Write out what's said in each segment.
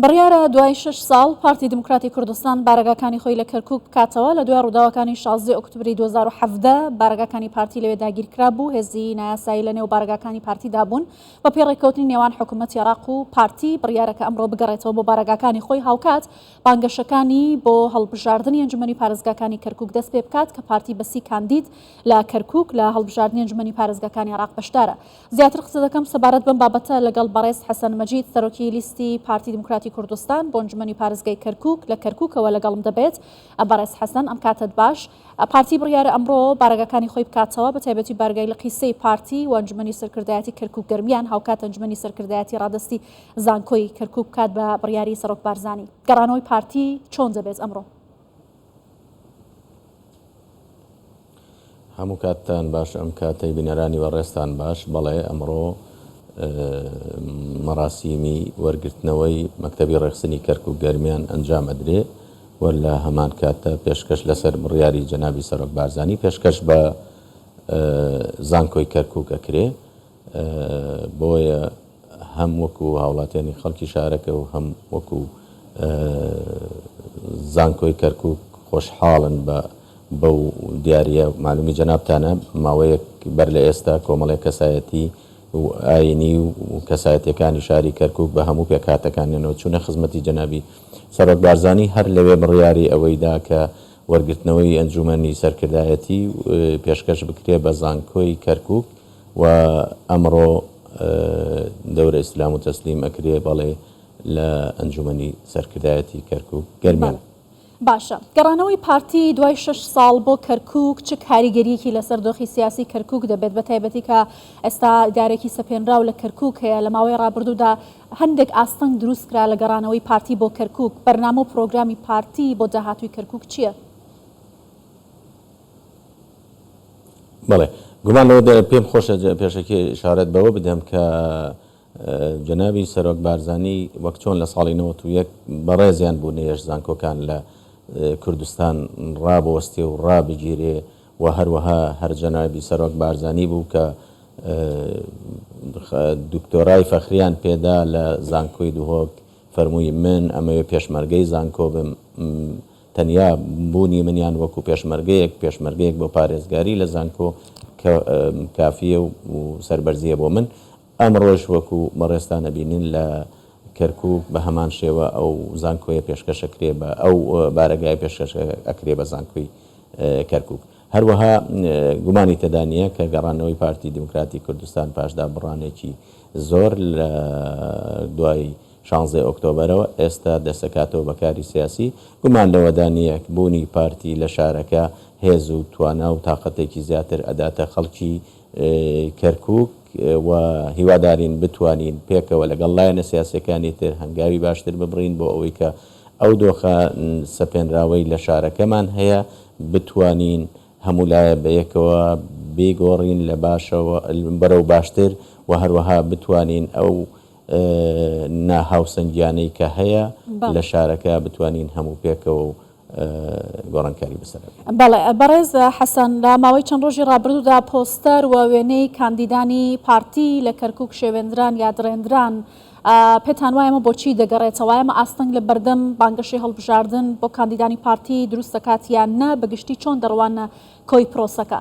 بڕیارە دوای شەش ساڵ پارتی دیموکراتی کوردستان بارەگاکانی خۆی لە کەرکوک بکاتەوە، لە دوای ڕووداوەکانی 16 ئۆکتوبری 2017 بارەگاکانی پارتی لەوێ داگیرکرابوو، هێزی نایاسایی لە نێو بارەگاکانی پارتیدا بوون. بەپێی ڕێککەوتنی نێوان حکومەتی عێراق و پارتی بڕیارە کە ئەمڕۆ بگەڕێتەوە بۆ بارەگاکانی خۆی، هاوکات بانگەشەکانی بۆ هەڵبژاردنی ئەنجومەنی پارێزگاکانی کەرکوک دەست پێبکات کە پارتی بە 30 کاندید لە کەرکوک لە هەڵبژاردنی ئەنجومەنی پارێزگاکانی عێراق بەشدارە. زیاتر قسە دەکەم سەبارەت بەم بابەتە لەگەڵ بەڕێز حەسەن مەجید سەرۆکی لیستی پارتی دیموکراتی کوردستان بۆ ئەنجومەنی پارێزگای کەرکوک لە کەرکوکەوە لەگەڵم دەبێت. بەڕێز حەسەن ئەم کاتەت باش. پارتی بڕیارە ئەمڕۆ بارەگاکانی خۆی بکاتەوە بە تایبەتی بارگای لقی سێی پارتی و ئەنجومەنی سەرکردایەتی کەرکوک گەرمیان هاوکات ئەنجومەنی سەرکردایەتی ڕادەستی زانکۆی کەرکوک بکات بە بڕیاری سەرۆک بارزانی. گەڕانەوەی پارتی چۆن دەبێت ئەمڕۆ؟ هەموو کاتتان باش ئەم کاتەی بینەرانی بەڕێزتان باش بەڵێ ئەمڕۆ مەراسیمی وەرگرتنەوەی مەکتەبی ڕێکخستنی کەرکوک گەرمیان ئەنجام ئەدرێ و لە هەمان کاتدا پێشکەش لەسەر بڕیاری جەنابی سەرۆک بارزانی پێشکەش بە زانکۆی کەرکوک ئەکرێ بۆیە هەم وەکو هاوڵاتیانی خەڵکی شارەکە و هەم وەکو زانکۆی کەرکوک خۆشحاڵن بە بەو دیاریە معلومی جەنابتانە ماوەیەک بەر لە ئێستا کۆمەڵێک کەسایەتی و ئاینی و کەسایەتیەکانی شاری کەرکوک بە هەموو پێکهاتەکانیانەوە چوونە خزمەتی جەنابی سەرۆک بارزانی هەر لەوێ بڕیاری ئەوەی دا کە وەرگرتنەوەی ئەنجومەنی سەرکردایەتی پێشکەش بکرێ بە زانکۆی کەرکوک و ئەمڕۆ دەورە ئیستلام و تەسلیم ئەکرێ بەڵێ لە ئەنجومەنی سەرکردایەتی کەرکوک گەرمیان. باشە گەڕانەوەی پارتی دوای شەش ساڵ بۆ کەرکوک چ کاریگەریەکی لەسەر دۆخی سیاسی کەرکوک دەبێت بە تایبەتی کە ئێستا ئیدارەیەکی سەپێنراو لە کەرکوک هەیە لە ماوەی ڕابردوودا هەندێک ئاستەنگ دروست کرا لە گەڕانەوەی پارتی بۆ کەرکوک بەرنامە و پرۆگرامی پارتی بۆ داهاتووی کەرکوک چییە؟ بەڵێ گومان لەوە پێم خۆشە پێشەکی ئیشارەت بەوە بدەم کە جەنابی سەرۆک بارزانی وەک چۆن لە ساڵی 91 بەڕێزیان بوو نەیەش زانکۆکان لە کوردستان ڕابوەستێ و ڕابگیرێ و هەروەها هەر جەنابی سەرۆک بارزانی بوو کە دکتۆرای فەخریان پێدا لە زانکۆی دهۆک فەرمووی من ئەمەوێ پێشمەرگەی زانکۆ بم تەنیا بوونی منیان وەکو پێشمەرگەیەک، پێشمەرگەیەک بۆ پارێزگاری لە زانکۆ کافییە و سەربەرزییە بۆ من. ئەمڕۆش وەکو بەڕێزتان ئەبینن لە کەرکوک بە هەمان شێوە ئەو زانکۆیە پێشکەش ئەکرێ بە ئەو بارەگایە پێشکەش ئەکرێ بە زانکۆی کەرکوک. هەروەها گومانی تێدا نییە کە گەڕانەوەی پارتی دیموکراتی کوردستان پاش دابڕانێکی زۆر لە دوای شانزەی ئۆکتۆبەرەوە ئێستا دەستەکاتەوە بە کاری سیاسی، گومان لەوەدا نییە بوونی پارتی لە شارەکە هێز و توانا و تاقەتێکی زیاتر ئەداتە خەڵکی کەرکوک و هیوادارین بتوانین پێکەوە لەگەڵ لایەنە سیاسیەکانی تر هەنگاوی باشتر ببڕین بۆ ئەوەی کە ئەو دۆخە سەپێنراوەی لە شارەکەمان هەیە بتوانین هەموو لایە بەیەکەوە بیگۆڕین لە باشەوە بەرەو باشتر و هەروەها بتوانین ئەو ناهاوسەنگیانەی کە هەیە لە شارەکە بتوانین هەموو پێکەوە و گۆڕانکاری بەسەر بێنین. بەڵێ بەڕێز حەسەن، لە ماوەی چەند ڕۆژی ڕابردوودا پۆستەر و وێنەی کاندیدانی پارتی لە کەرکووک شێوێندران یا دڕێندران، پێتان وایە ئەمە بۆچی دەگەڕێتەوە؟ ئەمە ئاستەنگ لە بەردەم بانگەشەی هەڵبژاردن بۆ کاندیدانی پارتی دروست دەکات یان نا؟ بە گشتی چۆن دەڕواننە کۆی پرۆسەکە؟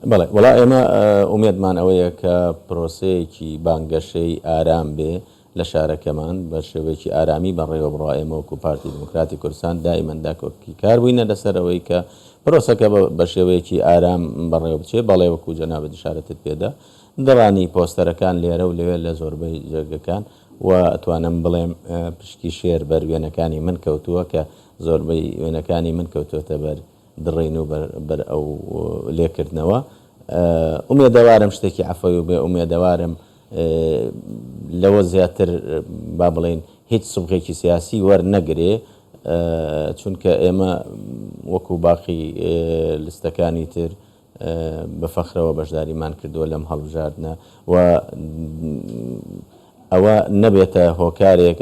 بەڵێ وەڵا ئێمە ئومێدمان ئەوەیە کە پرۆسەیەکی بانگەشەی ئارام بێ لە شارەکەمان بە شێوەیەکی ئارامی بەڕێوە بڕوا ئێمە وەکو پارتی دیموکراتی کوردستان دائیمەن داکۆکیکار بووینە لەسەر ئەوەی کە پرۆسەکە بە شێوەیەکی ئارام بەڕێوە بچێ بەڵێ وەکو جەنابت ئیشارەتت پێدا دڕانی پۆستەرەکان لێرە و لەوێ لە زۆربەی جێگەکان و ئەتوانم بڵێم پشکی شێر بەر وێنەکانی من کەوتووە کە زۆربەی وێنەکانی من کەوتووەتە بەر دڕین و بەر ئەو لێکردنەوە. ئومێدەوارم شتێکی عەفەوی بێ، ئومێدەوارم لەوە زیاتر با بڵێین هیچ سوبغێکی سیاسی وەرنەگرێ، چونکە ئێمە وەکو باقی لستەکانی تر بە فەخرەوە بەشداریمان کردووە لەم هەڵبژاردنە و ئەوە نەبێتە هۆکارێک،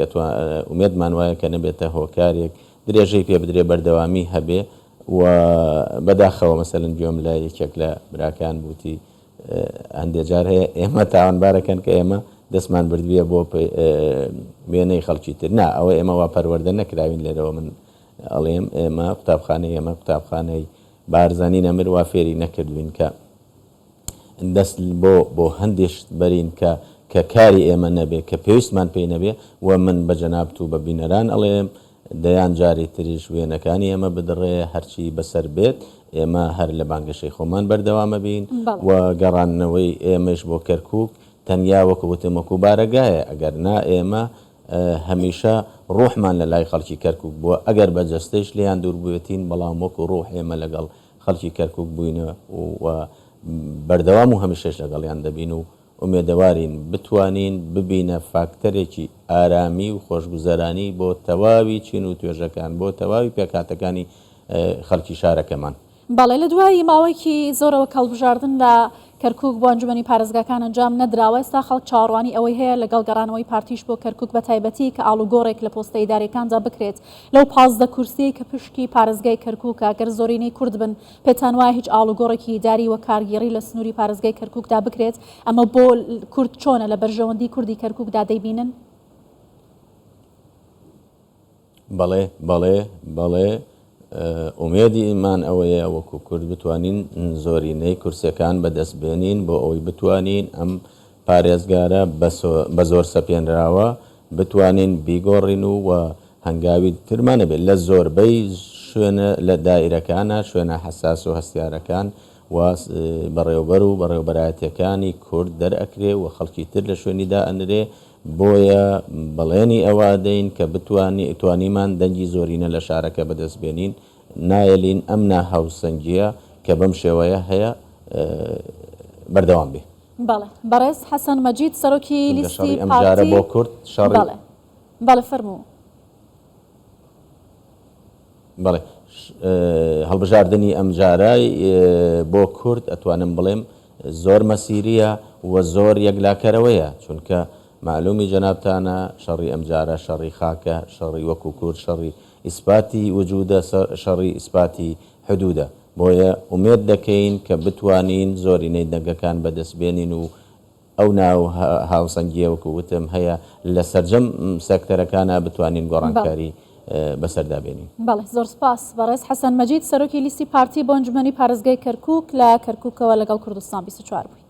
ئومێدمان وایە کە نەبێتە هۆکارێک درێژەی پێ بدرێ بەردەوامی هەبێ و بەداخەوە مەسەلەن گوێم لە یەکێک لە براکان بووتی هەندێ جار هەیە ئێمە تاوانبارەکەن کە ئێمە. دەستمان بردبیە بۆ وێنەی خەڵکی تر نا ئەوە ئێمە وا پەروەردە نەکراوین لێرەوە من ئەڵێم ئێمە قوتابخانەی ئێمە قوتابخانەی بارزانی نەمر وا فێری نەکردوین کە دەست بۆ بۆ هەندێ شت بەرین کە کە کاری ئێمە نەبێ کە پێویستمان پێی نەبێ و من بە جەنابت و بە بینەران ئەڵێم دەیان جاری تریش وێنەکانی ئێمە بدڕێ هەرچی بەسەر بێت ئێمە هەر لە بانگەشەی خۆمان بەردەوامەبین و گەڕاندنەوەی ئێمەش بۆ کەرکوک تەنیا وەکو وتم وەکو بارەگایە ئەگەر نا ئێمە هەمیشە ڕوحمان لە لای خەڵکی کەرکوک بووە ئەگەر بە جەستەیش لێیان دوور بووێتین بەڵام وەکو ڕوح ئێمە لەگەڵ خەڵکی کەرکوک بووینە و بەردەوام و هەمیشەش لەگەڵیان دەبین و ئومێدەوارین بتوانین ببینە فاکتەرێکی ئارامی و خۆشگوزەرانی بۆ تەواوی چین و توێژەکان، بۆ تەواوی پێکهاتەکانی خەڵکی شارەکەمان. بەڵێ لە دوای ماوەیەکی زۆرەوە کە هەڵبژاردن لە کەرکوک بۆ ئەنجومەنی پارێزگاکان ئەنجام نەدراوە، ئێستا خەڵک چاوەڕوانی ئەوەی هەیە لەگەڵ گەڕانەوەی پارتیش بۆ کەرکوک بە تایبەتی کە ئاڵوگۆڕێک لە پۆستە ئیداریەکاندا بکرێت لەو 15 کورسیەی کە پشکی پارێزگای کەرکوکە گەر زۆرینەی کورد بن پێتان وایە هیچ ئاڵوگۆڕێکی ئیداری و کارگێڕی لە سنووری پارێزگای کەرکوکدا بکرێت؟ ئەمە بۆ کورد چۆنە؟ لە بەرژەوەندی کوردی کەرکوکدا دەیبینن؟ بەڵێ بەڵێ بەڵێ ئومێدی مان ئەوەیە وەکو کورد بتوانین زۆرینەی کورسیەکان بەدەست بێنین بۆ ئەوەی بتوانین ئەم پارێزگارە بە زۆر سەپێنراوە بتوانین بیگۆڕین و هەنگاوی ترمان هەبێت لە زۆربەی شوێنە لە دائیرەکانە شوێنە حەساس و هەستیارەکان و بەڕێوبەر و بەڕێوبەرایەتیەکانی کورد دەرئەکرێ و خەڵکی تر لە شوێنی دائەنرێ بۆیە بەڵێنی ئەوە ئەدەین کە بتوانی توانیمان دەنگی زۆرینە لە شارەکە بەدەست بێنین نایەلین ئەم ناهاوسەنگیە کە بەم شێوەیە هەیە بەردەوام بێ. بەڵێ بەڕێز حەسەن مەجید سەرۆکی چونکە لیستی شەڕی ئەم جارە پارتی بۆ کورد شەڕی. بەڵێ بەڵێ فەرموو. بەڵێ هەڵبژاردنی ئەمجارە بۆ کورد ئەتوانم بڵێم زۆر مەسیریە و زۆر یەکلاکەرەوەیە چونکە مەعلومی جەنابتانە شەڕی ئەمجارە شەڕی خاکە شەڕی وەکو کورد شەڕی ئیسپاتی وجودە شەڕی ئیسپاتی حدودە بۆیە ئومێد دەکەین کە بتوانین زۆرینەی دەنگەکان بەدەست بێنین و ئەو ناو هاوسەنگییە وەکو وتم هەیە لە سەرجەم سێکتەرەکانا بتوانین گۆڕانکاری بەسەردا بێنین. بەڵێ زۆر سوپاس بەڕێز حەسەن مەجید سەرۆکی لیستی پارتی بۆ ئەنجومەنی پارێزگای کەرکوک لە کەرکوکەوە لەگەڵ کوردستان 24 بووین.